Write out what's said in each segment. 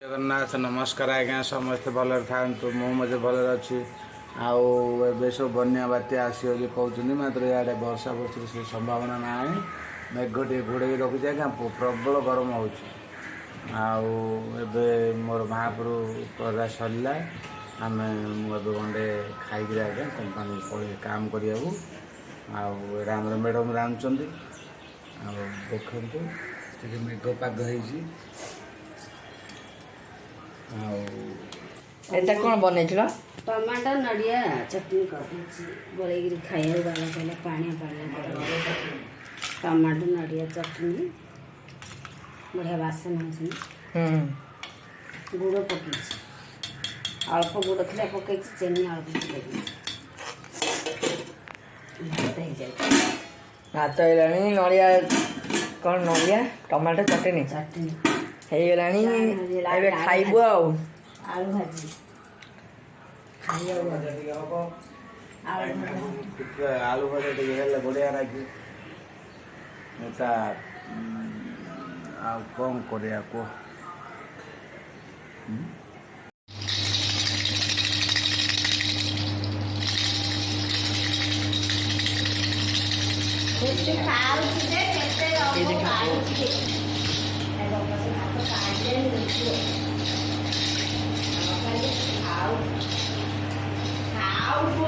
ଜଗନ୍ନାଥ। ନମସ୍କାର ଆଜ୍ଞା, ସମସ୍ତେ ଭଲରେ ଥାଆନ୍ତୁ। ମୁଁ ମଧ୍ୟ ଭଲରେ ଅଛି। ଆଉ ଏବେ ସବୁ ବନ୍ୟା ବାତ୍ୟା ଆସିବ ବୋଲି କହୁଛନ୍ତି, ମାତ୍ର ଇଆଡ଼େ ବର୍ଷା ବର୍ଷିର ସେ ସମ୍ଭାବନା ନାହିଁ। ମେଘ ଟିକେ ଘୋଡ଼େଇ ରଖୁଛି ଆଜ୍ଞା। ପ୍ରବଳ ଗରମ ହେଉଛି। ଆଉ ଏବେ ମୋର ମହାପ୍ରଭୁ କରିବା ସରିଲା। ମୁଁ ଏବେ ଗଣ୍ଡେ ଖାଇକିରି ଆଜ୍ଞା କମ୍ପାନୀ ପଳେଇ କାମ କରିବାକୁ। ଆଉ ଏଇଟା ଆମର ମ୍ୟାଡ଼ମ୍ ରାନ୍ଧୁଛନ୍ତି। ଆଉ ଦେଖନ୍ତୁ, ଟିକେ ମେଘ ପାଗ ହେଇଛି ଆଉ ଏଇଟା କ'ଣ ବନେଇଥିଲ? ଟମାଟୋ ନଡ଼ିଆ ଚଟଣି କରିଦେଇଛି ଗୋଳେଇକିରି ଖାଇବାକୁ। ବାବା କହିଲା ପାଣିଆ ପାଣିଆ କରିବ। ଟମାଟୋ ନଡ଼ିଆ ଚଟଣି ବଢ଼ିଆ ବାସନା ହେଉଛି ନା? ହୁଁ। ଗୁଡ଼ ପକେଇଛି, ଅଳ୍ପ ଗୁଡ଼ ଥିଲା ପକେଇଛି, ଚିନି ଅଳ୍ପ ପକେଇ ଦେଇଛି। ଭାତ ହେଇଯାଇଛି। ଭାତ ହେଇଗଲାଣି। ନଡ଼ିଆ କ'ଣ, ନଡ଼ିଆ ଟମାଟୋ ଚଟଣି। ଚଟଣି। ହେଇଗଲାଣି, ଏବେ ଖାଇବୁ ଆଉ। ଆଳୁ ଭାଜି ଖାଇବାକୁ। ଭଜା ଟିକେ ହବ। ଆଳୁ ଭଜା। ଟିକେ ଆଳୁ ଭଜା ଟିକେ ହେଲେ ବଢ଼ିଆ ଲାଗେ ଏଟା। ଆଉ କ'ଣ କରିବା କୁହ? ଖାଉଛି ଯେ କେତେ ରଙ୍ଗ କାଢୁଛି। ଭାତ କାଢିଲେଣି, ଦେଖିବ। ଖାଉ ଖାଉ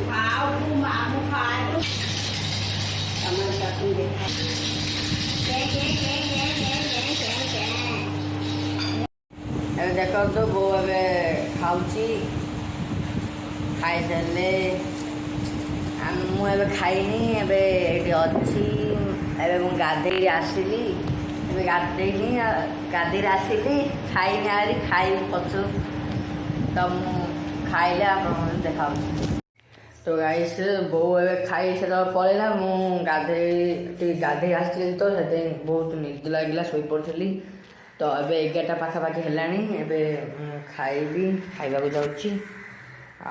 ଖାଉ ମାମୁଁ ଖାଉ। ଟମାଟୋ ଚଟଣି ଦେଖ। କେ କେ କେ କେ କେ କେ କେ କେ। ଏବେ ଦେଖନ୍ତୁ, ବୋଉ ଏବେ ଖାଉଛି। ଖାଇସାରିଲେ ମୁଁ ଏବେ ଖାଇନି, ଏବେ ଏଇଠି ଅଛି। ଏବେ ମୁଁ ଗାଧେଇକି ଆସିଲି। ଏବେ ଗାଧେଇନି, ଗାଧେଇକି ଆସିଲି, ଖାଇନି ଆହୁରି, ଖାଇବି ପଛୁ। ତ ମୁଁ ଖାଇଲେ ଆପଣଙ୍କୁ ଦେଖାଉଛି। ତ ଗାଇସ୍, ବୋଉ ଏବେ ଖାଇ ସେତେବେଳେ ପଳେଇଲା। ମୁଁ ଗାଧେଇ ଟିକେ ଗାଧେଇ ଆସିଥିଲି, ତ ସେଥିପାଇଁ ବହୁତ ନିଦ ଲାଗିଲା, ଶୋଇପଡ଼ିଥିଲି। ତ ଏବେ 11ଟା ପାଖାପାଖି ହେଲାଣି। ଏବେ ମୁଁ ଖାଇବି, ଖାଇବାକୁ ଯାଉଛି।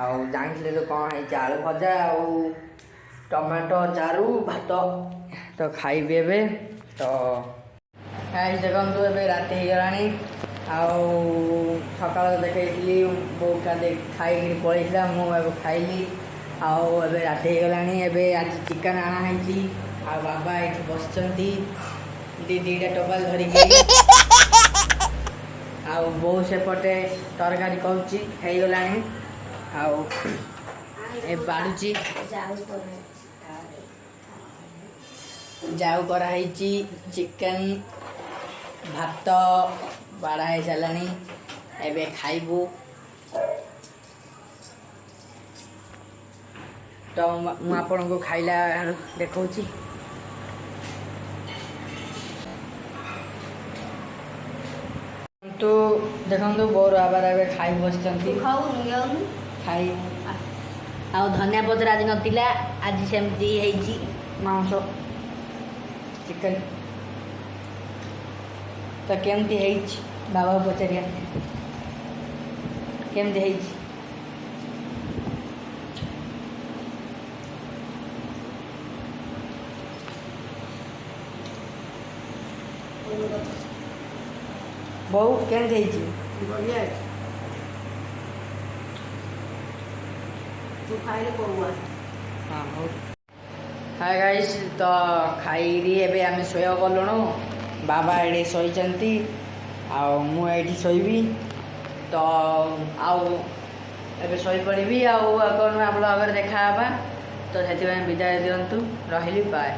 ଆଉ ଜାଣିଥିଲେ ତ କ'ଣ ହେଇଛି? ଆଳୁ ଭଜା ଆଉ ଟମାଟୋ ଚାରୁ, ଭାତ। ତ ଖାଇବି ଏବେ। ତ ଗାଇସ୍, ଦେଖନ୍ତୁ, ଏବେ ରାତି ହେଇଗଲାଣି। ଆଉ ସକାଳ ଦେଖେଇଥିଲି, ବୋଉ ଖାଇକିରି ପଳେଇଥିଲା, ମୁଁ ଏବେ ଖାଇଲି। ଆଉ ଏବେ ରାତି ହେଇଗଲାଣି। ଏବେ ଆଜି ଚିକେନ୍ ଆଣା ହେଇଛି। ଆଉ ବାବା ଏଇଠି ବସିଛନ୍ତି ଦି ଦିଟା ଟୋପାଲ ଧରିକି। ଆଉ ବୋଉ ସେପଟେ ତରକାରୀ କରୁଛି, ହେଇଗଲାଣି। ଆଉ ଏ ବାଢ଼ୁଛି। ଯାଉ କରାହେଇଛି। ଯାଉ କରାହେଇଛି, ଚିକେନ୍, ଭାତ ବାଢ଼ା ହେଇସାରିଲାଣି। ଏବେ ଖାଇବୁ। ତ ମୁଁ ଆପଣଙ୍କୁ ଖାଇଲା ଦେଖାଉଛି। କିନ୍ତୁ ଦେଖନ୍ତୁ, ବୋଉର ବାବାର ଏବେ ଖାଇ ବସିଛନ୍ତି। ଖାଉନୁ, ଯାଉନୁ। ଖାଇ ଆଉ ଧନିଆ ପତ୍ର ଆଜି ନଥିଲା, ଆଜି ସେମିତି ହେଇଛି। ମାଂସ ଚିକେନ୍ ତ କେମିତି ହେଇଛି, ବାବାକୁ ପଚାରିବା କେମିତି ହେଇଛି। ବୋଉ, କେମିତି ହେଇଛି? ବଢ଼ିଆ। ତୁ ଖାଇଲେ କହିବୁ। ହଁ, ହଉ। ହାଏ ଗାଇସ୍, ତ ଖାଇକିରି ଏବେ ଆମେ ଶୋଇବାକୁ ଗଲୁଣୁ। ବାବା ଏଇଠି ଶୋଇଛନ୍ତି ଆଉ ମୁଁ ଏଇଠି ଶୋଇବି। ତ ଆଉ ଏବେ ଶୋଇପଡ଼ିବି। ଆଉ ଏକ ନୂଆ ବ୍ଲଗ୍ରେ ଦେଖା ହେବା। ତ ସେଥିପାଇଁ ବିଦାୟ ଦିଅନ୍ତୁ, ରହିଲି, ବାଏ।